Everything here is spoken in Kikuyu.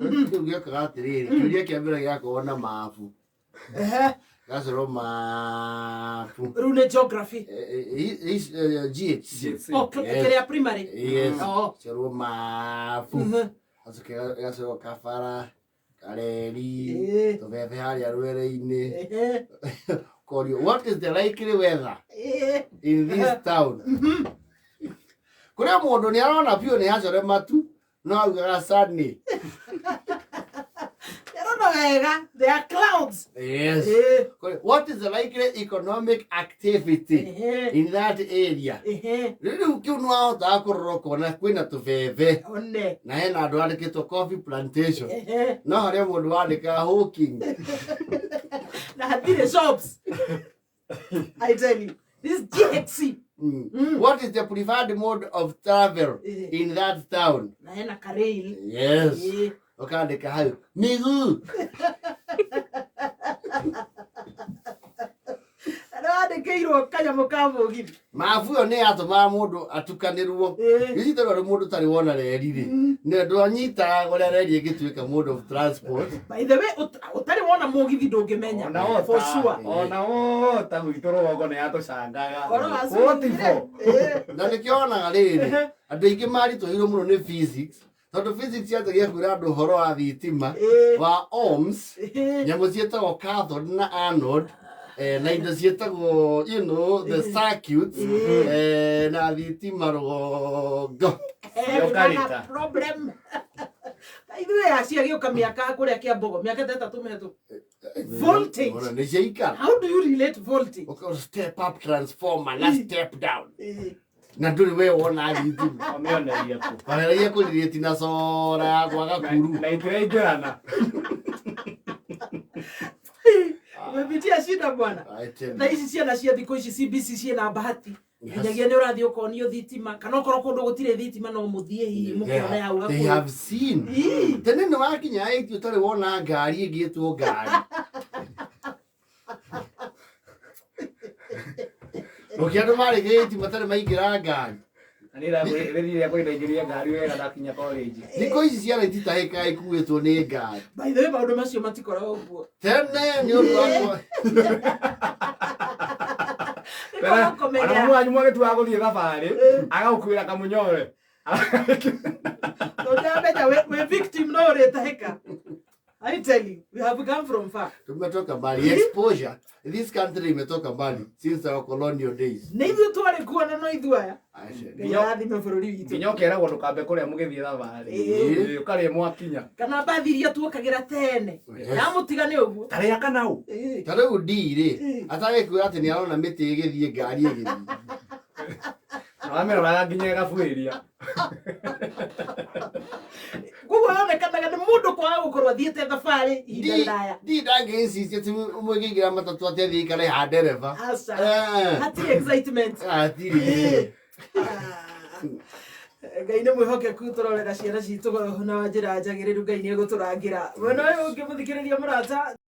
Kĩu gĩokaga atĩrĩrĩ, kĩũria kĩa mbere gĩgakorwo na mabu. Gacorwo mabu. Rĩu nĩ geography? GHC. GHC. Oh, Yes. kĩrĩa primary? Yes. Oh. Corwo mabu. Gacoke gacorwo kabara, kareri, tũbebe harĩa rwere-inĩ. Korio, what is the likely weather in this town? Kũrĩa mũndũ nĩ arona biũ nĩ hacore matu, no augaga sunny. Ndĩrona wega, there are clouds. Yes. What is the likely economic activity in that area? Rĩu kĩu nĩ wahotaga kũrora ũkona kwĩna tũbebe One. Na hena andũ andĩkĩtwo coffee plantation, no harĩa mũndũ wandĩkaga hawking. Na hatirĩ shops. I tell you, this is GHC. What is the preferred mode of travel in that town? Na hena karail. Yes. Ũkandĩka hau miguu. Na wandĩkĩirwo kanyamũ ka mũgithi. Mabu ĩyo nĩ yatũmaga mũndũ atukanĩrwo. Ici tondũ arĩ mũndũ ũtarĩ wona reri rĩ, nĩ ndwanyitaga ũrĩa reri ĩngĩtuĩka mode of transport. By the way, ũtarĩ wona mũgithi ndũngĩmenya. Ona wota. For sure. Ona wota gwitũ rũgongo nĩ yatũcangaga. Ũhoro wa 44. Na nĩkĩo wonaga rĩrĩ, andũ aingĩ maritũhĩirwo mũno nĩ physics, tondũ physics yanjagia kwĩra andũ ũhoro wa thitima, wa ohms, nyamũ ciĩtagwo cathode na anode, na indo ciĩtagwo the circuits, na thitima rũgongo. Yokarĩta. Problem. Ithuĩ acio agĩũka mĩaka kũrĩa Kĩambogo, mĩaka ta 3 mĩhetũku. Voltage. Ona nĩ ciaikara. How do you relate voltage? Ũkorwo step up transformer na step down. Na ndũrĩ we wona thitima. Ũmĩoneria kũ? Wageragia kũrirĩti na cora ya kwaga kuru. Na itiraingĩrana. Umepitia shida, bwana. I tell you. Thaa ici ciana cia thikũ ici CBC ciĩna bahati. Nginyagia nĩ ũrathiĩ ũkonio thitima, kana okorwo kũndũ gũtirĩ thitima no mũthiĩ hihi mũkĩone hau They hakuhĩ. have seen. Tene nĩ wakinya 8 ũtarĩ wona ngari ĩngĩtwo ngari. Ũkĩ andũ marĩ gĩti matarĩ maingĩra ngari. Na nĩ rĩrĩa kwĩndaingĩria ngari wega ndakinya college. Thikũ ici ciana ititahĩkaga ikuĩtwo nĩ ngari. By the way, maũndũ macio matikoragwo ũguo. Tene nĩ ũndũ wa Nĩ kwaga Ona kũmenya. mwanyu mwagĩtua gũthiĩ thabarĩ agagũkuĩra kamũnyore. Tondũ amenya wĩ victim no ũrĩtahĩka. I tell you, we have come from far. Tumetoka mbali. Exposure. This country imetoka mbali since our colonial days. Nĩ ithuĩ twarĩ kuo na no ithuĩ aya. I said, Ngai arathime bũrũri witũ. Nginya ũkeragwo ndũkambe kũrĩa mũgĩthiĩ thabarĩ. Ĩĩ. Ũkarĩa mwakinya. Kana mbathi iria tuokagĩra tene. Yes. Yamũtiga nĩ ũguo. Tarĩa kana ũ? Ta rĩu D rĩ, atagĩkwĩra atĩ nĩ arona mĩtĩ ĩgĩthiĩ, ngari ĩgĩthiĩ. Na wamĩroraga nginya ĩgabuĩria. Koguo yonekanaga nĩ mũndũ kwaga gũkorwo athiĩte thabarĩ ihinda iraya. D ndangĩcicia ti mũingĩingĩra matatũ atĩ athiĩ ikare ha ndereba. Aca. Eh. Hatirĩ excitement. Hatirĩ. Ah. Ngai nĩ mwĩhokeku, tũrorera ciana citũ na njĩra njagĩrĩru, Ngai nĩ egũtũrangĩra. Mwena ũyũ ũngĩ, mũthikĩrĩria mũrata.